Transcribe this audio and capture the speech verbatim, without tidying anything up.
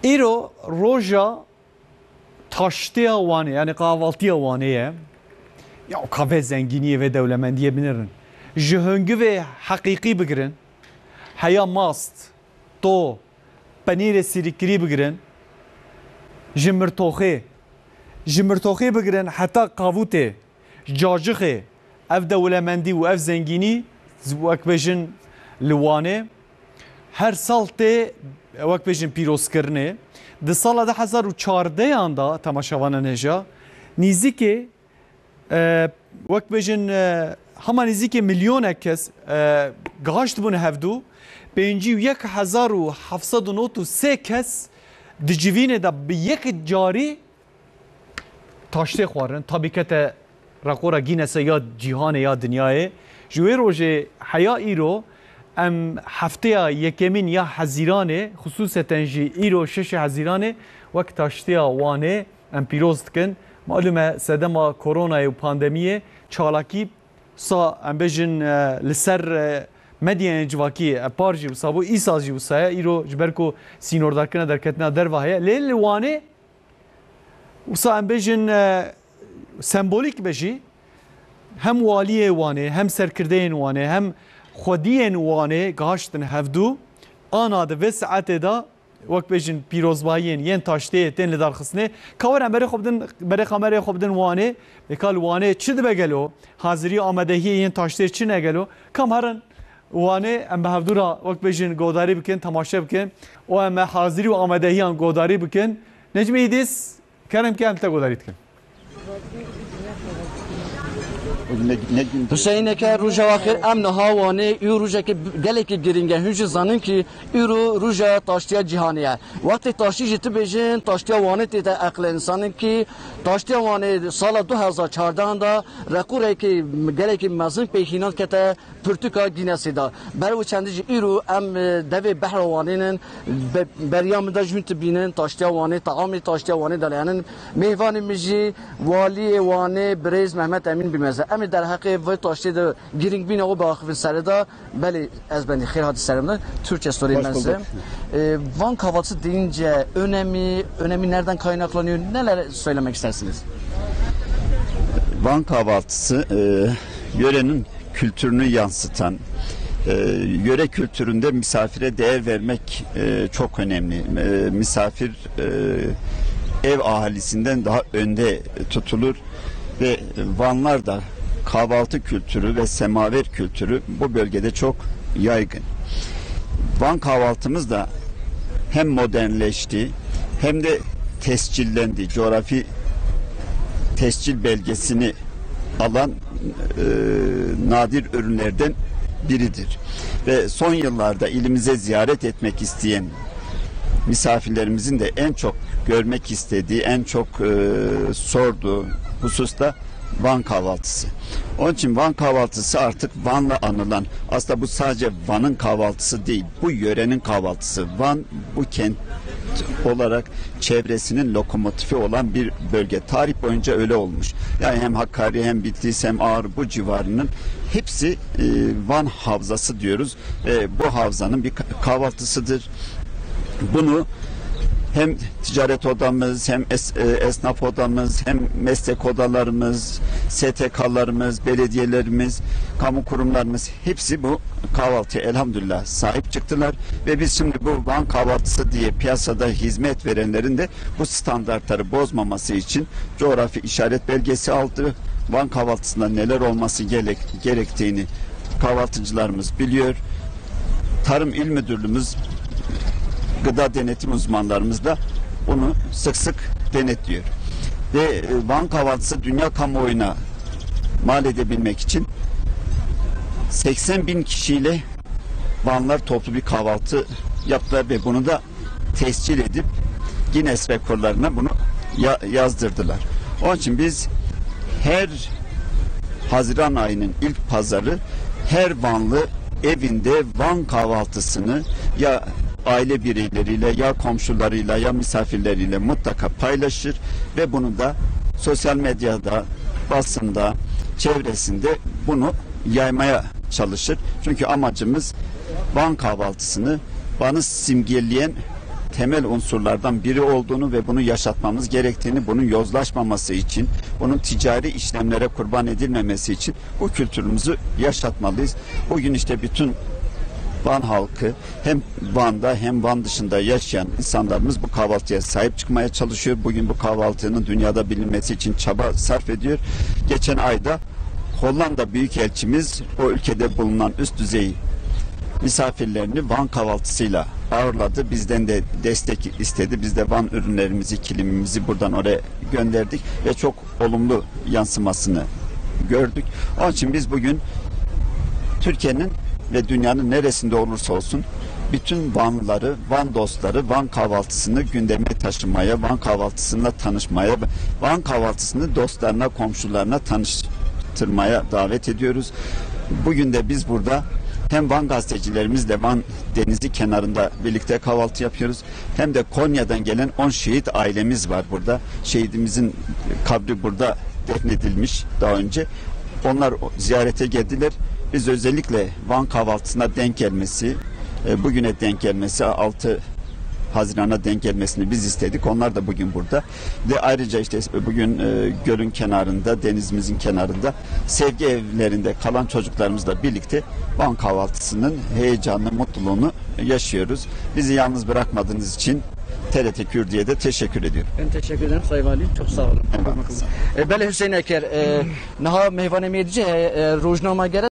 Îro roja taştiya Wanê, yani kahvaltiya Wanê ye. Ya ka vê zengîniyê, vê dewlemendiyê binirin. Ji hingivê heqîqî bigirin, heya mast, to, penîrê sîrîkkirî bigirin, ji mirtoxê, ji mirtoxê bigirin heta kavûtê, cacixê, ev dewlemendî û ev zengînî, wek bêjin, li Wanê her sal tê, wek bêjin, pîrozkirinê. Di sala du hezar û çardeyan de, temaşevanên hêja, nîzikê, e, wek bêjin, e, hema nîzikê milyonek kes, e, gihaştibûn hevdû, pêncî û yek hezar û heft sed û nod û sê kes di civînê de bi yek carî taştê xwarin, tabî kete reqora Guinness'e ya cîhanê ya dinyayê. Ji wê rojê heya îro em hefteya yekemîn ya Hezîranê, xisûseten jî îro şeşê Hezîranê wek taştiya Wanê em pîroz dikin. Malûm e sedema koronayê û pandemiyê çalakî sa em bêjin, e, li ser, e, medyayên civakî, e, par jî wisa bû, îsal jî wisa ye. Îro ji ber ku sînordarkirina derketina derve heye. Lê li Wanê wisa em bêjin, e, sembolîk be jî, hem waliyê Wanê, hem serkirdeyên Wanê, hem xwediyên Wanê gihaştin hevdû. Ana di vê saetê de, wek bêjin, pîrozbayiyên yên taştê tên lidarxistinê. Ka werin berê xwe bidin, berê kamerayê xwe bidin Wanê. Lê ka li Wanê çi dibe gelo? Hazirî û amadehiyê yên taştê çi ne gelo? Kam herin Wanê em bi hevdû re, wek bêjin, godarî bikin, temaşe bikin û em ê hazirî û amadehiyan godarî bikin. Necmî Îdîs, kerem ke em te godarî dikin. Huseyineke, roja we xêr, em niha Wanê, îro rojekî gelekî girîng e. Hûn jî zanin kî îro roja taştiya cîhanê ye. Wextê taştî jî tu bêjin, taştiya Wanê tête eqlê însanê kî taştiya Wanê sala du hezar çardehan de reqorekî gelekî mezin pêk hîna kete pirtûka Guinnessê de. Ber wê çendî jî îro em, e, devê behra Wanê nin. Be-, beriya min de jî hûn dibînin, taştiya Wanê, taamê taştiya Wanê de leyanin. Mêvanê min jî waliyê Wanê birêz Mehmet Emîn Bîmeze. Em ê derheqê vê taştê de girîngbîna wê biaxivin serê de. Belê, ez benî xêr hatî serê min de. Türkçe sorayım ben size. E, Van kahvaltısı deyince önemi, önemi nereden kaynaklanıyor? Neler söylemek istersiniz? Van kahvaltısı, e, yörenin kültürünü yansıtan, e, yöre kültüründe misafire değer vermek, e, çok önemli. E, misafir, e, ev ahalisinden daha önde tutulur ve Vanlar da kahvaltı kültürü ve semaver kültürü bu bölgede çok yaygın. Van kahvaltımız da hem modernleşti hem de tescillendi. Coğrafi tescil belgesini alan, e, nadir ürünlerden biridir. Ve son yıllarda ilimize ziyaret etmek isteyen misafirlerimizin de en çok görmek istediği, en çok, e, sorduğu husus da Van kahvaltısı. Onun için Van kahvaltısı artık Van'la anılan, aslında bu sadece Van'ın kahvaltısı değil, bu yörenin kahvaltısı. Van bu kent olarak çevresinin lokomotifi olan bir bölge. Tarih boyunca öyle olmuş. Yani hem Hakkari hem Bitlis hem Ağrı bu civarının hepsi, e, Van Havzası diyoruz. Ve bu havzanın bir ka-, kahvaltısıdır. Bunu hem ticaret odamız, hem es-, e, esnaf odamız, hem meslek odalarımız, S T K'larımız, belediyelerimiz, kamu kurumlarımız hepsi bu kahvaltıya elhamdülillah sahip çıktılar. Ve biz şimdi bu Van kahvaltısı diye piyasada hizmet verenlerin de bu standartları bozmaması için coğrafi işaret belgesi aldı. Van kahvaltısında neler olması gerek-, gerektiğini kahvaltıcılarımız biliyor. Tarım İl Müdürlüğümüz, gıda denetim uzmanlarımız da bunu sık sık denetliyor. Ve, e, Van kahvaltısı dünya kamuoyuna mal edebilmek için seksen bin kişiyle Vanlar toplu bir kahvaltı yaptılar ve bunu da tescil edip Guinness rekorlarına bunu ya-, yazdırdılar. Onun için biz her Haziran ayının ilk pazarı her Vanlı evinde Van kahvaltısını ya aile bireyleriyle, ya komşularıyla, ya misafirleriyle mutlaka paylaşır ve bunu da sosyal medyada, basında, çevresinde bunu yaymaya çalışır. Çünkü amacımız Van kahvaltısını, Van'ı simgeleyen temel unsurlardan biri olduğunu ve bunu yaşatmamız gerektiğini, bunun yozlaşmaması için, bunun ticari işlemlere kurban edilmemesi için bu kültürümüzü yaşatmalıyız. Bugün işte bütün Van halkı, hem Van'da hem Van dışında yaşayan insanlarımız bu kahvaltıya sahip çıkmaya çalışıyor. Bugün bu kahvaltının dünyada bilinmesi için çaba sarf ediyor. Geçen ayda Hollanda Büyükelçimiz o ülkede bulunan üst düzey misafirlerini Van kahvaltısıyla ağırladı. Bizden de destek istedi. Biz de Van ürünlerimizi, kilimimizi buradan oraya gönderdik ve çok olumlu yansımasını gördük. Onun için biz bugün Türkiye'nin ve dünyanın neresinde olursa olsun bütün Vanlıları, Van dostları Van kahvaltısını gündeme taşımaya, Van kahvaltısıyla tanışmaya, Van kahvaltısını dostlarına, komşularına tanıştırmaya davet ediyoruz. Bugün de biz burada hem Van gazetecilerimizle Van denizi kenarında birlikte kahvaltı yapıyoruz, hem de Konya'dan gelen on şehit ailemiz var burada. Şehidimizin kabri burada defnedilmiş daha önce. Onlar ziyarete geldiler. Biz özellikle Van kahvaltısına denk gelmesi, e, bugüne denk gelmesi, altı Haziran'a denk gelmesini biz istedik. Onlar da bugün burada. Ve ayrıca işte bugün, e, gölün kenarında, denizimizin kenarında, sevgi evlerinde kalan çocuklarımızla birlikte Van kahvaltısının heyecanını, mutluluğunu yaşıyoruz. Bizi yalnız bırakmadığınız için T R T Kürdiye de teşekkür ediyorum. Ben teşekkür ederim Sayın Valim. Çok sağ olun. Eyvallah. E, belê Hüseyin Eker, e, niha mêvanê me dijî heye, e, rojnamegere